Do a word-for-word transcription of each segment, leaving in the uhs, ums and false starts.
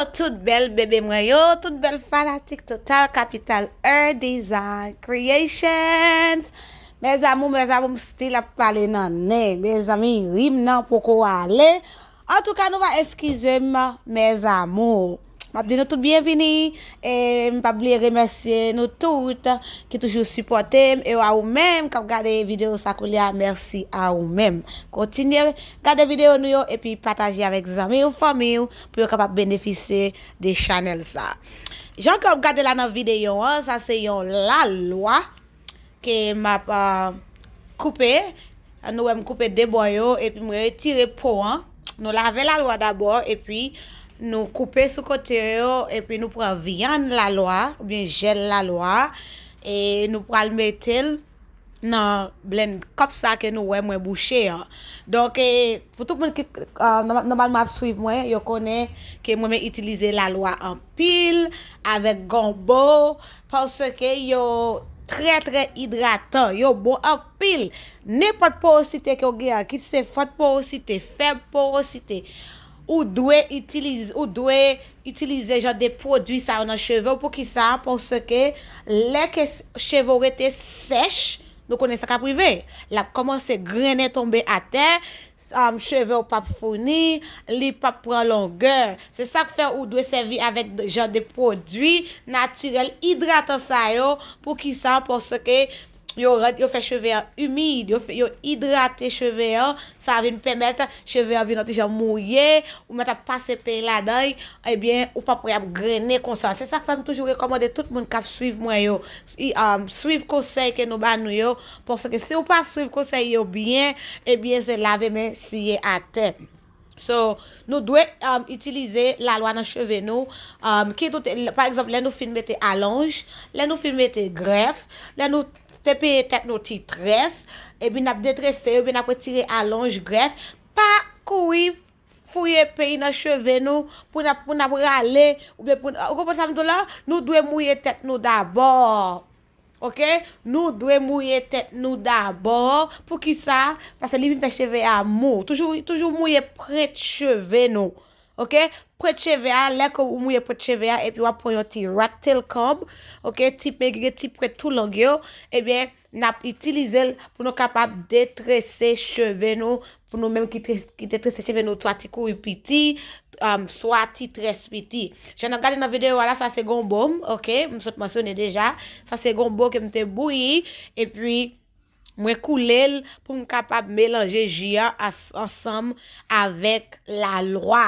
Tout bèl bebe mwen yo, tout bèl fanatik Total Capital Hair Design Creations. Mes amours, mes amours, m still ap pale nan nen. Mezanmi, rim nan poko ale. Antouka, nou va eskize m, mes amours. M ap di nou tout byenvini. E m p ap bliye remèsye nou tout ki toujou sipòte m. E a ou menm k ap gade videyo sa koulye a, mèsi a ou menm. Kontinye gade videyo nou yo epi pataje avèk zanmi w, fanmi w, pou yo kapab benefisye de chanèl sa. Jan ke w ap gade la nan videyo an, sa se yon lalwa ke m ap ah, koupe. Nou wè m koupe de bò yo, epi m retire po an. Nou lave lalwa dabò, epi nou koupe sou kote yo, epi nou pran vyann lalwa, oubyen jèl lalwa, e nou pral mete l nan blend cup sa ke nou wè mwen bouche an. Donk, e, pou tout moun ki ah, nòma- nòmalman ap swiv mwen, yo konnen ke mwen men itilize lalwa anpil avèk gonbo, paske yo trè, trè idratan, yo bon anpil. Nenpòt porosite ke w gen an, kit se fòt porosite, fèb porosite, ou dwe itilize, ou dwe itilize jan de pwodui sa yo nan cheve w. Poukisa? Paske lè ke s- cheve w rete sèch, nou konnen sa k ap rive. L ap kòmanse grennen tonbe atè, um, cheve w p ap founi, li p ap pran longè. Se sa k fè ou dwe sèvi avèk jan de pwodui natirèl idratan sa yo. Poukisa? Paske yo rann, yo fè cheve an imid, yo, fè- yo idrate cheve an, sa vin pèmèt cheve an vin yon ti jan mouye, ou mèt ap pase peny ladan l, ebyen, ou p ap wè y ap grennen konsa. Se sa k fè m toujou rekòmande tout moun k ap swiv mwen yo, s- i- um, swiv konsèy ke nou ba nou yo, paske si w pa swiv konsèy yo byen, ebyen, se lave men siye atè. So, nou dwe um, itilize lalwa nan cheve nou. Um, ki tout, pa egzanp, lè nou fin mete alonj, lè nou fin mete grèf, lè nou te peye tèt nou ti très, epi n ap detrese yo, epi n ap retire alonj, grèf, pa kouri fouye peny nan cheve nou pou n ap, pou n ap rale, oubyen pou n, ou konprann sa m di w la? Nou dwe mouye tèt nou dabò. Oke? Nou dwe mouye tèt nou dabò. Poukisa? Paske li vin fè cheve a mou. Toujou, toujou mouye pwent cheve nou. Oke? Pwent cheve a, lè ke ou mouye pwent cheve a, epi w ap pran yon ti rat tail comb, oke? Ti, men gen ti pwent tou long yo, ebyen, n ap itilize l pou nou kapab detrese cheve nou, pou nou menm ki, tre- ki detrese cheve nou, swa ti kouri piti, um, swa ti très piti. Jan n ap gade nan videyo a la, sa se gonbo m, oke? M sot mansyone deja. Sa se gonbo ke m te bouyi, epi mwen koule l pou m kapab melanje ji a as- ansanm avèk lalwa.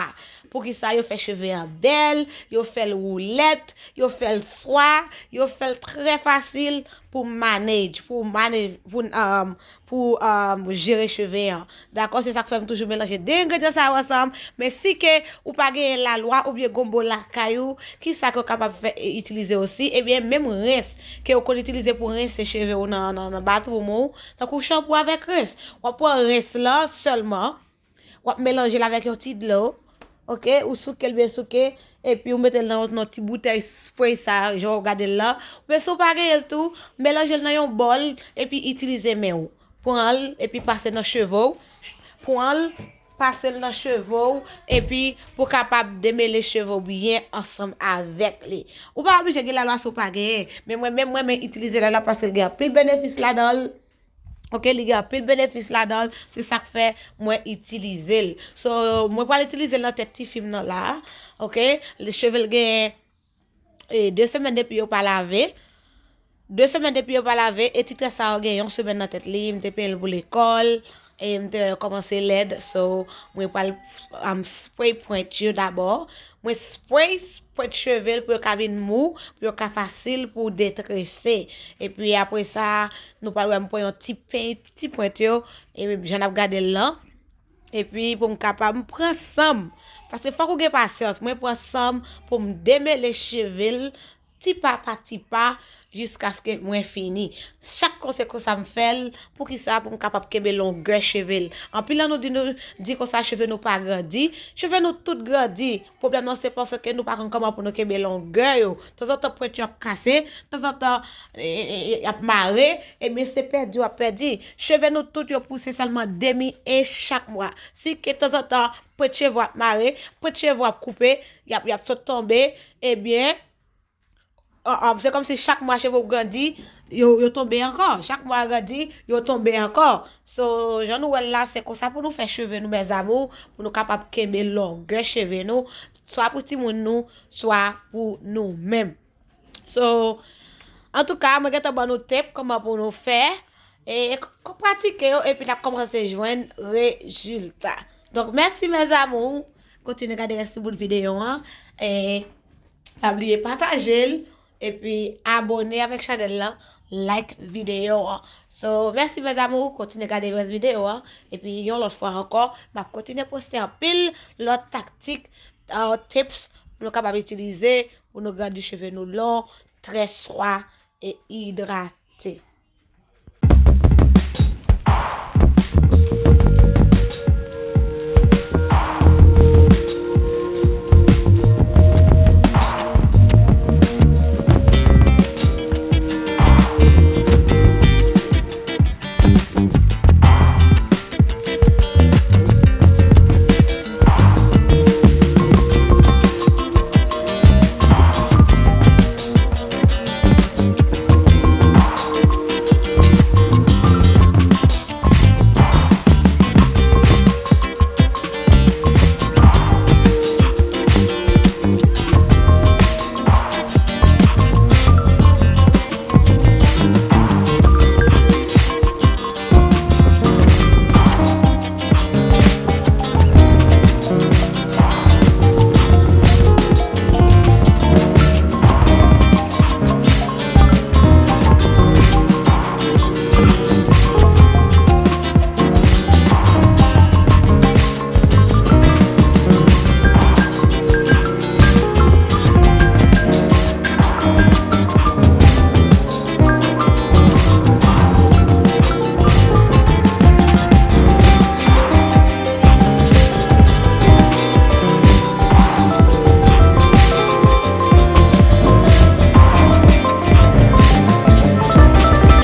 Poukisa? Yo fè cheve an bèl, yo fè l woulèt, yo fè l swa, yo fè l trè fasil pou manage, pou manage, pou, um, pou um, jere cheve an. Dakò, se sa k fè m toujou melanje de engredyan sa yo ansanm. Men si ke ou pa genyen lalwa oubyen gonbo lakay ou, ki sa ke w kapab fè e itilize osi? Ebyen, menm rens ke w konn itilize pou rense cheve w nan, nan, nan bathroom ou, tankou chanpou avèk rens. W ap pran rens lan sèlman, w ap melanje l avèk yon ti dlo, oke? Ou souke l byen souke, epi ou mete l nan yon, nan ti boutèy spray sa, jan w gade l la. Men si w pa genyen l tou, melanje l nan yon bòl, epi itilize men w. Pran l, epi pase nan cheve w. Pran l, pase l nan cheve w, epi pou w kapab demele cheve w byen ansanm avèk li. Ou pa oblije gen lalwa si w pa genyen, men mwen menm, mwen renmen itilize lalwa paske l gen anpil benefis ladan l. Oke, li gen anpil benefis ladan l, se sa k fè mwen itilize l. So, mwen pral itilize l nan tèt tifi m nan la, oke? Li cheve l gen e, de semèn depi yo pa lave. De semèn depi yo pa lave, e ti très sa yo gen yon semèn nan tèt li, m te penyen l pou lekòl, e m te wè l kòmanse lèd, so, mwen pral um, spray pwent yo dabò. Mwen spray pwent cheve l pou yo ka vin mou, pou yo ka fasil pou detrese. Epi apre sa, nou pral wè m pran yon ti peny, ti pwent yo, e jan n ap gade l lan. Epi pou m kapab, m pran san m. Paske fòk ou gen pasyans. Mwen pran san m pou m demele cheve l ti pa pa ti pa, jiskaske mwen fini. Chak kou se konsa m fè l, poukisa? Pou m kapab kenbe longè cheve l. Anpil nan nou di, nou di konsa cheve nou pa grandi. Cheve nou tout grandi. Pwoblèm nan se paske nou pa konn kòman pou nou kenbe longè yo. Tanzantan pwent yo ap kase, tanzantan, e, e, e, y ap mare, ebyen se pèdi w ap pèdi. Cheve nou tout yo pouse sèlman demi ench chak mwa. Si ke tanzantan pwent cheve w ap mare, pwent cheve w ap koupe, y ap, y ap sot tonbe, ebyen, an, an, se kòmsi chak mwa cheve w grandi, yo, yo tonbe ankò. Chak mwa grandi, yo tonbe ankò. So, jan nou wè l la, se konsa pou nou fè cheve nou, mes amours, pou nou kapab kenbe longè cheve nou, swa pou timoun nou, swa pou nou menm. So, antouka, mwen gentan ban nou tip kòman pou nou fè. E k-, k-, pratike yo, epi n ap kòmanse jwenn rezilta. Donk, mèsi, mes amours. Kontinye gade rès bout videyo an. E pa bliye pataje l, epi abone avèk chanèl lan, like videyo an. So, mèsi, mes amours. Kontinye gade rès videyo an. Epi, yon lòt fwa ankò, m ap kontinye poste anpil lòt taktik, uh, tips pou nou kapab itilize pou nou grandi cheve nou lon, trè swa e idrate.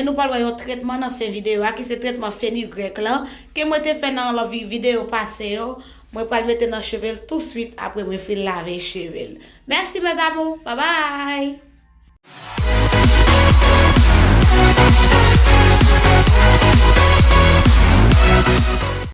E nou pral wè yon tretman nan fen videyo a, ki se tretman fenigrèk lan, ke mwen te fè nan lòt vi-, videyo pase yo. Mwen pral mete nan cheve l touswit apre mwen fin lave cheve l. Mèsi, mes amours. Bye bye.